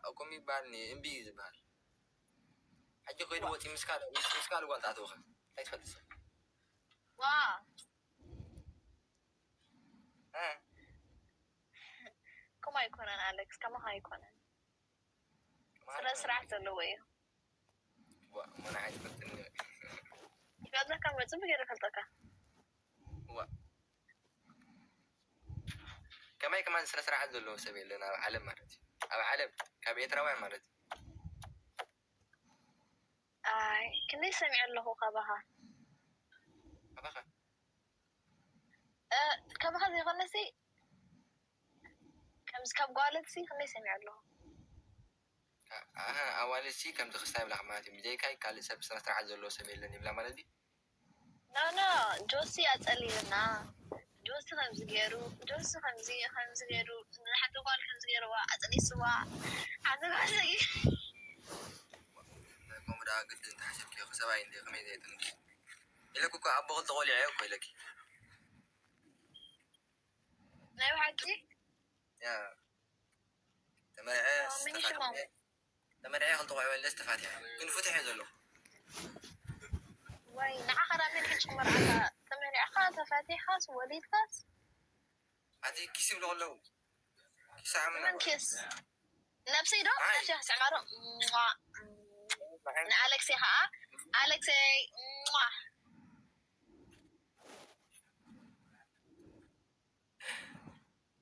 እኮ የሚባል እምቢ እዩ ዝበሃል። ሕጂ ኮይዱ ወፂ ምስ ካልእ ምስ ምስ ካልእ ጓል ተኣትወኸ እንታይ ትፈልጥ ሰብ? ዋ እ? ከምኡ ኣይኮነን ኣሌክስ፣ ከማኻ ኣይኮነን። ስነ ስርዓት ዘለዎ እዩ። ዋ፣ መን ኣይትፈልጥን እየ። ይፈልጠካ፣ ጽቡቅ ገይረ ይፈልጠካ። ዋ፣ ከማይ ከማን ስነ ስርዓት ዘለዎ ሰብ የለን ኣብ ዓለም ማለት እዩ። ኣብ ዓለም ካብ ኤርትራውያን ማለት እዩ። ኣይ ክንደይ ሰሚዐ ኣለኹ ካባኻ። ካባኻ? እ፣ ካባኻ ዘይኮነሲ ከምዚ ካብ ጓለት ሲ ክንደይ ሰሚዐ ኣለኹ። ኣሃ፣ ኣዋልድ ሲ ከምዚ ክስታይ ብላኽ ማለት እዩ። ብጀይካይ ካልእ ሰብ ስነ ስርዓት ዘለዎ ሰብ የለን ይብላ ማለት እዩ። ኖ ኖ፣ ጆሲ ኣጸሊልና። ጆሲ ከምዚ ገይሩ፣ ጆሲ ከምዚ ከምዚ ገይሩ፣ ንሓንቲ ጓል ከምዚ ገይርዋ ኣጽኒስዋ። ሓንቲ ጓል ሰጊ ከምኡ ደኣ ግድን ተሓሲብኪ ኢኺ፣ ሰብኣይ እንደ ከመይ ዘየጥንስ ኢለኪ እኮ፣ ኣቦ ክልተ ቆልዑ እየ እኮ ኢለኪ። ናይ ብሓቂ ያ ተመርዐ ምን ይሽሞም? ተመርዐ ክልተ ቆልዑ ወለስ ተፋቲሐ ግን ፍትሕ እየ ዘለኹ። ወይ ንዓኻ ዳ መን ሕጂ ክመርዓካ? ተመሪዕኻ ተፋቲሕካስ ወሊድካስ ኣቲ ኪስ ይብሉ ከለዉ ኪስ ዓምና መን ኬስ ነብሰይ ዶ ኣይ። ነብሰይ ክስዕማሮ ንኣሌክሰይ ከዓ ኣሌክሰይ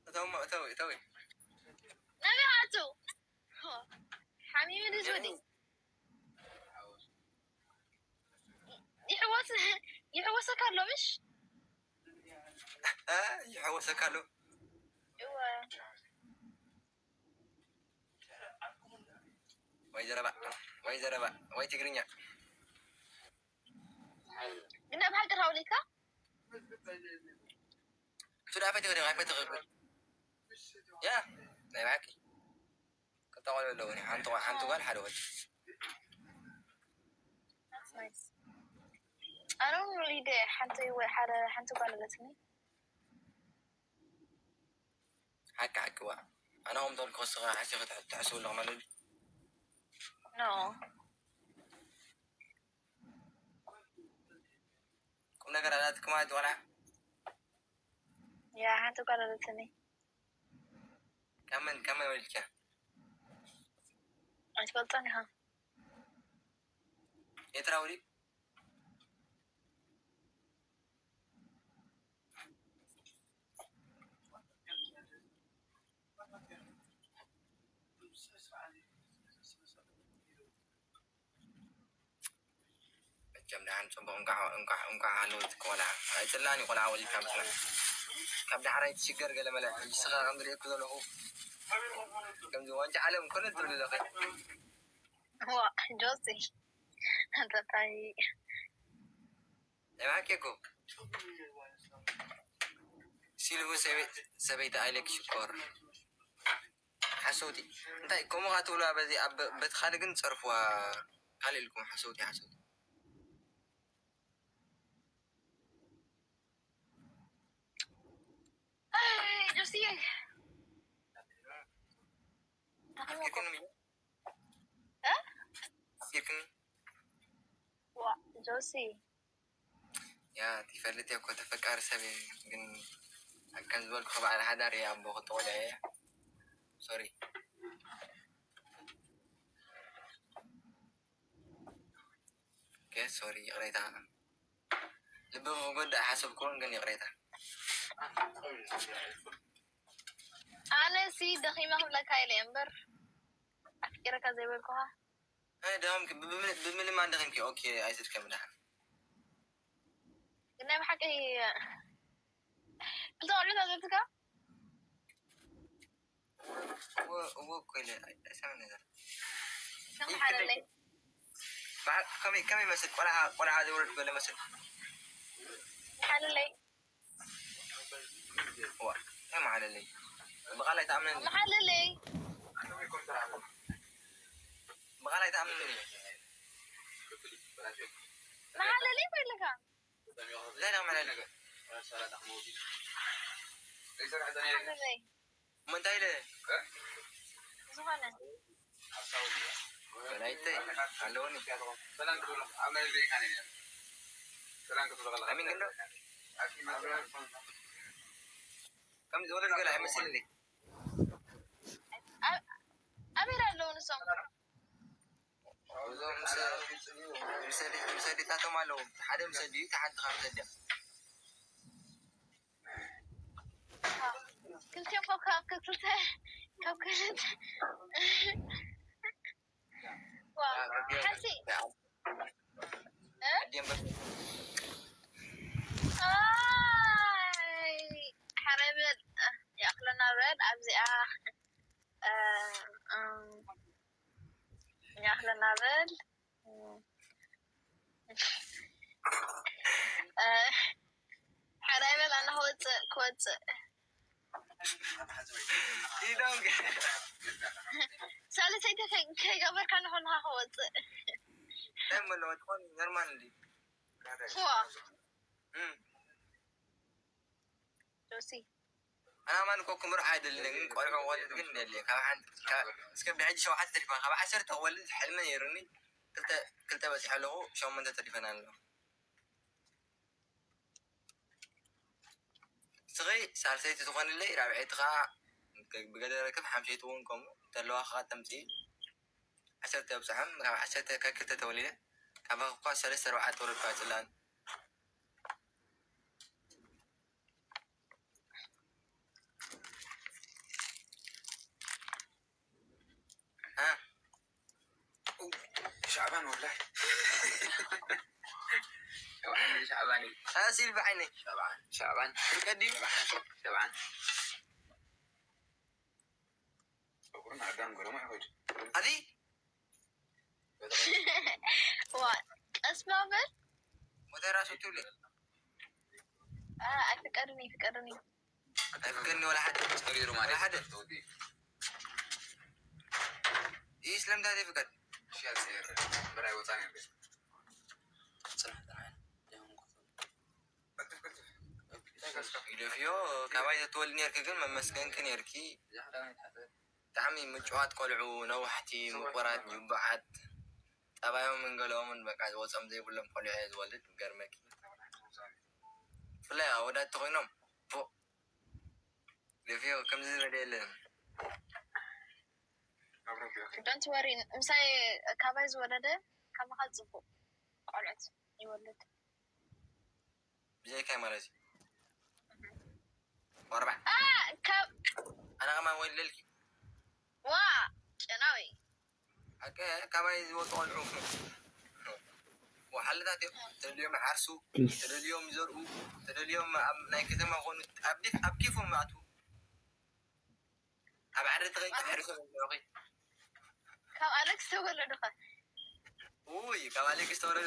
እተው እማ እተው እተው ነቢይ ኣቱ ሓሚሚ ድዩ ዝወዲ ይሕወስ ይሕወሰካ ኣሎ ምሽ እ፣ ይሕወሰካ ኣሎ። እወ ወይ ዘረባ ወይ ዘረባ ወይ ትግርኛ ግን ኣብ ሃገር ሃውሊካ እሱ ዳፈ ትግርኛ ኣይፈ ትግርኛ ያ ናይ ብሓቂ ክልተ ቆልዑ ኣለውኒ። ሓንቲ ቆ- ሓንቲ ጓል ሓደ ወዲ። ኣነ እውን ወሊደ ሓንቲ ወይ ሓደ ሓንቲ ጓል ኣለትኒ ሓቂ ሓቂ ዋ ኣነ ከም ተልኮ ስኻ ሓሲኺ ትሕ- ትሕስቡ ኣለኹ ማለት እዩ። ኖ ቁም ነገር ኣላትኩም ማለት ቆልዓ ያ ሓንቲ ጓል ኣለትኒ ካብ መን ካብ መን ወሊድካ? ኣይትፈልጦን ኢኻ ኤርትራዊ ድዩ? መቸም ደሓን ፅቡቅ እንኳዕ እንኳዕ እንኳዕ ሃለወት ቆልዓ ኣይፅላን እዩ ቆልዓ ወሊድካ ምስላ ካብ ዳሕራይ ትሽገር ገለ መለ ሕጂ ስኻ ከም ዝርእየኩ ዘለኹ ከምዚ ዋንጫ ዓለም ኮነ ትብል ዘለኺ ዋ ጆሲ እንታይ ናይ ብሓቂ እኮ ሲልቡ ሰበይ- ሰበይቲ ኣይለክ ሽኮር ሓሰውቲ እንታይ ከምኡ ካ ትብሉ በዚ ኣብ በቲ ካልእ ግን ጸርፍዋ ካልእ ኢልኩም ሓሰውቲ ሓሰውቲ ጆሲዬ ኣፍቂርክኒ እ? ኣፍቂርክኒ ዋ ጆሲ ያ ትፈልጥ እኮ ተፈቃሪ ሰብ እየ ግን ከም ዝበልኩ በዓል ሓዳር እየ ኣቦ ክልተ ቆልዑ እየ ሶሪ ኦኬ ሶሪ ይቕሬታ ልቢ ክጎድእ ሓሰብኩን ግን ይቕሬታ ኣነ ሲ ደኺመ ክብለካ ኢለ እምበር ኣፍቂረካ ዘይበልኩኻ ኣይ ደኺምኪ ብምልማን ደኺምኪ ኦኬ ኣይትድከሚ ደሓን ግን ናይ ብሓቂ ክልተ ቆልዑ ኣለትካ እወ እወ እኮ ኢለ ኣይሰምን ነገር ንኽሓለለይ በዓል ከመይ ከመይ መስል ቆልዓ ቆልዓ ዝወረድ በለ መስል ሓለለይ ዋ እንታይ መሓለለይ ብቓል ኣይትኣምነኒ መሓለለይ ብቓል ኣይትኣምነኒ መሓለለይ ኮይልካ እንታይ ዳ መሓለለይ ሓለለይ እሞ እንታይ ኢለ ዝኾነ ወላይተይ ኣለውኒ። ኣሚን ግን ዶ ከም ዝወለድ ገለ ኣይመስልኒ። ኣበይ ኣለዉ ንሶም? እዞም ምስ ኣዴታቶም ኣለዉ። ሓደ ምስ ኣዲኡ፣ እታ ሓንቲ ካብ ምስ ኣዲኣ። ክልቲኦም ካብ ካብ ክልተ ካብ ክልተ ዋው ሓሲ ኣዲኦም በ- ኣይ ሓረይ በል ይኣኽለና በል ኣብዚኣ እ፣ እ፣ ይኣኽለና በል እ፣ ሓራይ በል ኣነ ክወፅእ ክወፅእ ኢዶም ገ- ሳልሰይቲ ከይ- ከይገበርካ ንኾንካ ክወፅእ እንታይ መለወ ትኾን ኖርማል እንዲ ዋ እም። ጆሲ ኣነ ማን እኮ ክምርዖ ኣይደልን ግን ቆልዑ ክወልድ ግን ደልየ ካብ ሓንቲ ካብ እስከ ብሕጂ ሸውዓተ ተሪፋ ካብ ዓሰርተ ክወልድ ሕልሚ ነይሩኒ ክልተ ክልተ በፂሐ ኣለኹ ሸሞንተ ተሪፈን ኣለኹ እስኺ ሳልሰይቲ ትኾንለይ ራብዐይቲ ከዓ ብገለ ረክብ ሓምሸይቲ እውን ከምኡ ተለዋ ከዓ ተምፅኢ ዓሰርተ ኣብፅሖም ካብ ዓሰርተ ካብ ክልተ ተወሊደ ካባኺ እኳ ሰለስተ ኣርባዕተ ወለድኳ ኣይፅላእን እ ሻዕባን ወላሂ ሻዕባን እዩ። እ ሲል ብዓይነይ ሻዕባን ሻዕባን ፍቀዲ ሻዕባን ጸጉርን ኣዳም ገረሙ ይኸይድ ኣዚ ዋ ቀስማ በል ወደ ራሱ ትብለ አ፣ ኣይፍቀድን እዩ ፍቀድን እዩ ኣይፍቀድኒ ወላ ሓደ ጸጊሩ ማለት ሓደ። ተወዲ ይህ ስለምንታይ ዘይፍቀድ ሽያል ጸየር በላይ ወጣ ነበር ጽናሕ ጥራሕ ይደፍዮ ካባይ ዘትወልድ ነርኪ ግን መመስገንኪ ነርኪ ብጣዕሚ ምጭዋት ቆልዑ ነዋሕቲ ምቁራት ጅቡዓት ጠባዮምን ገለኦምን በቃ ዝወፆም ዘይብሎም ቆልዑ እየ ዝወልድ ገርመኪ ብፍላይ ኣወዳት ተኮይኖም ፎ ደፍዮ ከምዚ ዝበለ የለን don't worry ምሳይ ካባይ ዝወለደ ካባኻ ፅቡቅ ቆልዑት ይወልድ ብዘይካይ ማለት እዩ ወርባዕ አ፣ ካብ ኣነ ከማን ወልደልኪ ዋ ጨናዊ ሓቀ ካባይ ዝወጡ ቆልዑ ወሓለታት እዮም ተደልዮም ሓርሱ ተደልዮም ይዘርኡ ተደልዮም ኣብ ናይ ከተማ ኮኑ ኣብ ዲፍ ኣብ ኬፎም ይኣትዉ ኣብ ዓዲ ተኸይድ ተሕርሶም ይዘርኺ ካብ ኣሌክስ ተወለዱኸ ውይ ካብ ኣሌክስ ተወለዱ